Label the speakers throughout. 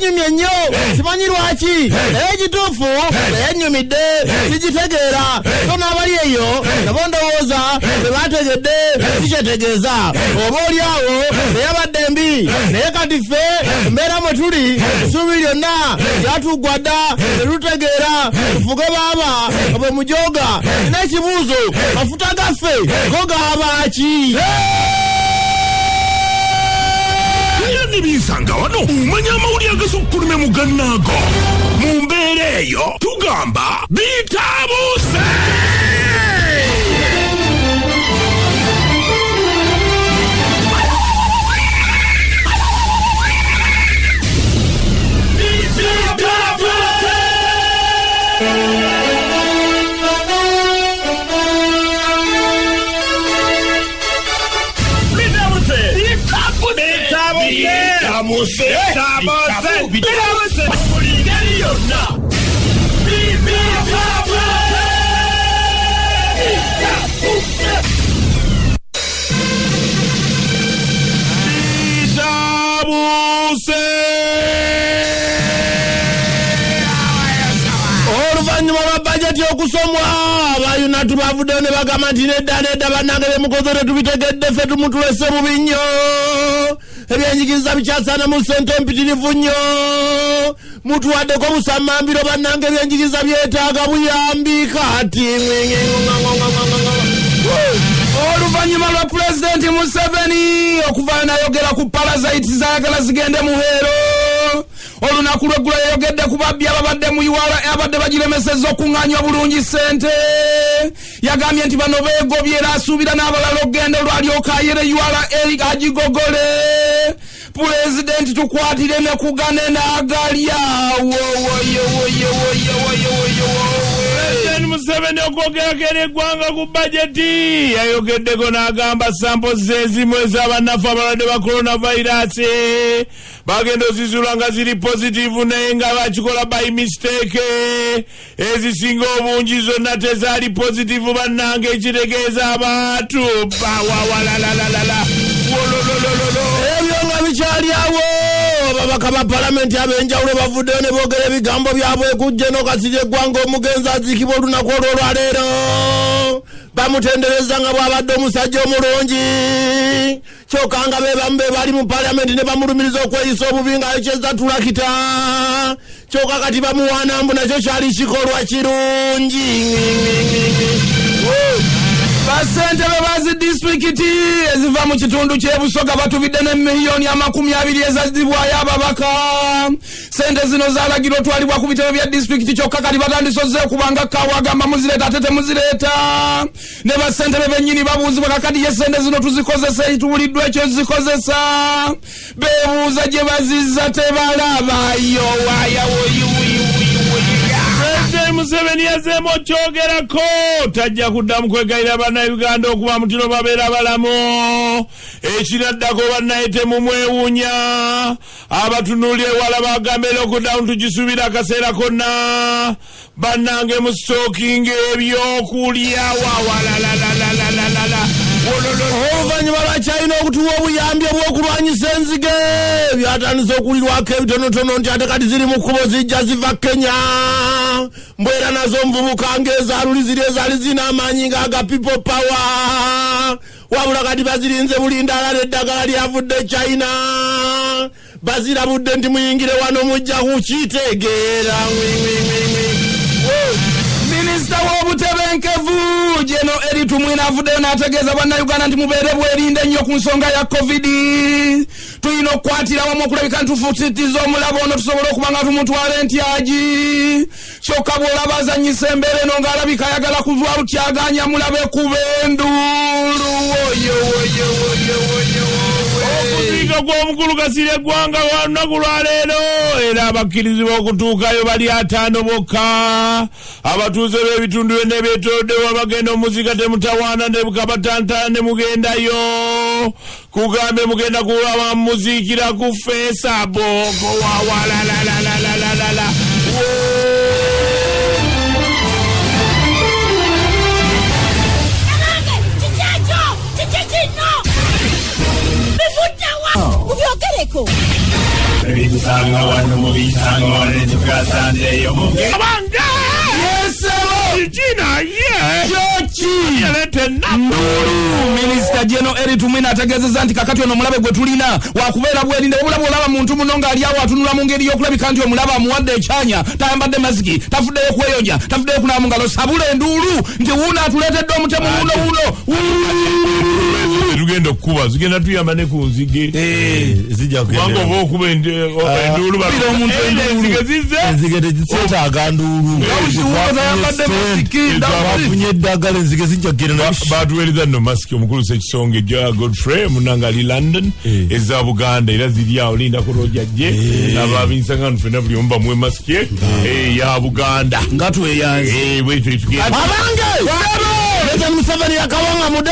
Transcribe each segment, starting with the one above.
Speaker 1: Yanyumye nnyo, simanyi lwaki, naye ekituufu teyannyumidde, sigitegeera. So n'abali eyo nabo ndowooza tebategedde sikyetegeeza. Oba oli awo teyabadde mbi, naye kati ffe embeera mwe tuli, essuubi lyonna lyatuggwa dda, tetutegeera. Tufuge baaba nga bwe mujooga. Nina ekibuuzo, mafuta gaffe go gaaba ki?
Speaker 2: Era ne binsanga wano, omanya amawulire agasukkulumye mu gannaago. Mu mbeera eyo tugamba bitabuuse. Bitabuuse.
Speaker 1: Oluvannyuma lwa bajeti okusomwa, abayunatu bavuddeyo ne bagamba nti nedda, nedda, bannange, bemukoze tetubitegedde, ffe tumutulese bubi nnyo, ebyenjigiriza bikyasaana mu ssente empitirivu nnyo, mutuwaddeko busammambiro, bannange, ebyenjigiriza byetaaga buyambi. Kati
Speaker 3: Oluvannyuma lwa Pulezidenti Museveni okuvayo nayogera ku parasites zayagala zigende muheero, olunaku lweggulo yayogedde ku babbi ababadde mu URA, abadde bagiremesezza okuŋŋaanya obulungi ssente. Yagambye nti bano beegobye era asuubira n'abalala okugenda olwalyoka ayere URA agigogole. Pulezidenti, tukwatire ne kugane n'agalya.
Speaker 2: President Museveni okwogerako eri eggwanga ku bajeti, yayogeddeko n'agamba sample zezimu ez'abanafu abalwadde ba coronavirus bagenda ozizula nga ziri positive, naye nga bakikola by mistake. Ezisinga obungi zonna tezaali positive. Bannange, ekitegeeza abantu bawawalalalalala wolololololo.
Speaker 1: Ebyo nga bikyali awo, ababaka ba palamenti ab'enjawulo bavuddeyo ne boogera ebigambo byabwe ku General Kasirye Eggwanga, omugenzi aziikibwa olunaku olw'olwaleero. Bamutendereza nga bw'abadde omusajja omulungi, kyokka nga be bamu be bali mu palamenti ne bamulumiriza okweyisa obubi ng'ayokyeza tulakita, kyokka kati bamuwaana mbu nakyo kyali kikolwa kirungi.
Speaker 3: Bassentebe bazi disitulikiti eziva mu kitundu ky'Ebusoga batubidde ne miliyoni 20 ezazibwayo ababaka. Sente zino zalagirwa otwalibwa ku bitebe bya disitulikiti, kyokka kati batandise okubanga kawa agamba muzireeta ate temuzireeta. Ne bassentebe bennyini babuuzibwa, kakati ye sente zino tuzikozesa, tubuliddwa ekyo zikozesa. Beebuuza gye bazizza, tebalabayo wayawoyiwuyiwuyiwuya.
Speaker 2: President Museveni yazzeemu okyogerako, tajja kuddamu kwegayirira Bannayuganda okuba mutino babeera balamu. Ekiraddako, bannaye, temumwewuunya, abatunuuli ewala bagambe lockdown tugisuubira akaseera konna. Bannange, mu stockinga ebyokulya wawalalalalala.
Speaker 1: Oluvannyuma lwa China okutuwa obuyambi obw'okulwanyisa enzige, byatandise okuwulirwako ebitonotono nti ate kati ziri mu kkubo zijja ziva Kenya, mbwera nazo nvubuka ng'ezaaluli ziri ezaali zirina amaanyi ng'aga People Power, wabula kati bazirinze bulindala n'eddagala lyavudde China. Bazirabudde nti muyingire wano, mujja kukitegeera.
Speaker 3: Minisita w'obutebenkevu General Elly Tumwine avuddeyo n'ategeeza Bannayuganda nti mubeere bwerinde nnyo ku nsonga ya COVID. Tulina okukwatira wamu okulabika ntufutitiza omulabo ono, tusobole okuba nga tumutwala entyagi. Kyokka bw'olaba azanyisa embeera eno ng'alabika ayagala kuzwa lutyaganya mulabe kuba enduulu. Oyo oyo oyo oyo.
Speaker 2: Okuziika kw'omukulu Kasirye Eggwanga lwa lunaku lwaleero, era abakkirizibwa okutuukayo bali 50 bokka. Abatuuze b'ebitundu byonna ebyetooloddewo bagenda omuziika, temutawaana ne kabatantana ne mugendayo. Kugambe mugenda kulaba muziikira ku Facebook. Wawalalalalala.
Speaker 4: Abange, kiki ekyo? Kiki kino? Bivuddewa? Mubyogereko.
Speaker 2: Ebidusanga wano mubisanga wano tugasanzeeyo. Abange!
Speaker 3: Yesebo.
Speaker 2: Kiki naye?
Speaker 3: Kyoki?
Speaker 2: Yaleeta ennaku.
Speaker 3: Nduulu. Minisita General Elly Tumwine ategeezezza nti kakati ono omulabe gwe tulina wakubeera bwerinde, wabula bw'olaba muntu muno ng'ali awo atunula mu ngeri y'okulabika nti omulabe amuwadde ekyanya, tayambadde masiki, tafuddeyo kweyonja, tafuddeyo kunaaba mu ngalo, sabula enduulu nti wuuno atuleetedde omutemu, wuuno wuuno.
Speaker 2: Tugenda okukuba zigenda tuyamba ne ku nzige.
Speaker 1: Zijja
Speaker 2: kubanga
Speaker 1: kugenda.
Speaker 2: Oba okuba enduulu.
Speaker 3: Kubira omuntu enduulu.
Speaker 2: Enzige zizze.
Speaker 1: Enzige tezikyetaaga nduulu.
Speaker 3: Dawusi wuuno tayambadde masiki, Dawusi.
Speaker 1: Bafunye eddagala, enzige zijja kugenda.
Speaker 2: Batuweereza nno masiki, omukulu Sekisonge ja Godfrey munanga ali London. Eza Buganda era ziri awo, lindako lwojajje ababinsangano fenna buli omu bamuwe masiki ye ya Buganda.
Speaker 3: Nga tweyanze.
Speaker 2: Bwetyo tugenda.
Speaker 1: Abange, President Museveni yakawangamude.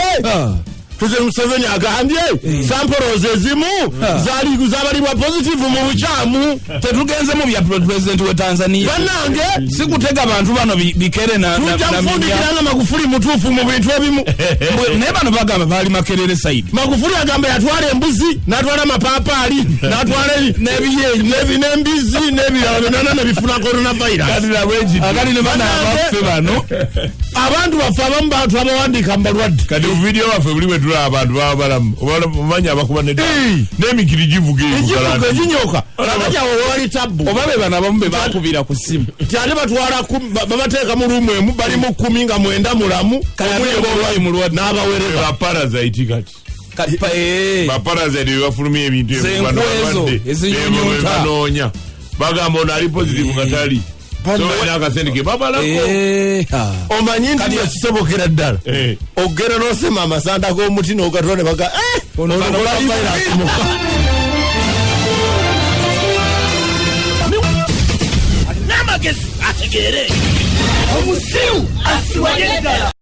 Speaker 1: President Museveni agambye samples ezimu zaali zabalibwa positive mu bukyamu.
Speaker 3: Tetugenze mu bya pulezidenti we Tanzania.
Speaker 1: Bannange,
Speaker 3: si kutega bantu bano bikere
Speaker 1: tujja
Speaker 3: na
Speaker 1: kufundikira nga Magufuli mutuufu mu bintu ebimu.
Speaker 3: Naye bano bagamba baali Makerere side.
Speaker 1: Magufuli agamba yatwala embuzi, n'atwala amapaapaali, n'atwala n'embizi n'ebirala byonna nebifuna coronavirus.
Speaker 2: Kati nabwekiti.
Speaker 3: Akati ne bano abaffe bano.
Speaker 1: Abantu baffe abamu bantu abawandiika mu balwadde.
Speaker 2: Kati buvidiyo waffe buli bwe tulaba abantu baba balamu omanyi abakuba n'emikiri givuga.
Speaker 1: Ekivuga eginyoka kakati awo wali tabbu.
Speaker 3: Oba be bano abamu be bakubira ku ssimu.
Speaker 1: Nti ate batwala babateeka mu room emu, balimu 10 nga 9 mulamu.
Speaker 3: Kale
Speaker 1: omuli
Speaker 3: ate omulwayi mulwadde.
Speaker 1: N'abawerera.
Speaker 2: Baparasite kati. Baparasite bebafulumya ebintu ebyo,
Speaker 3: Ze
Speaker 2: bano
Speaker 3: nkwezo
Speaker 2: balwadde,
Speaker 3: ezinyunyunta.
Speaker 2: bebo banoonya bagamba ono ali positive nga tali, so balina akasente ke babalako.
Speaker 1: Omanyi nti ekisobokera ddala ogenda n'osema amasanda g'omuti n'ogatula ne baga
Speaker 3: Ono
Speaker 1: ono
Speaker 3: bano
Speaker 1: kola
Speaker 3: bali
Speaker 1: virus mu
Speaker 4: N'amagezi ategeere omusiru asiwanye ddala.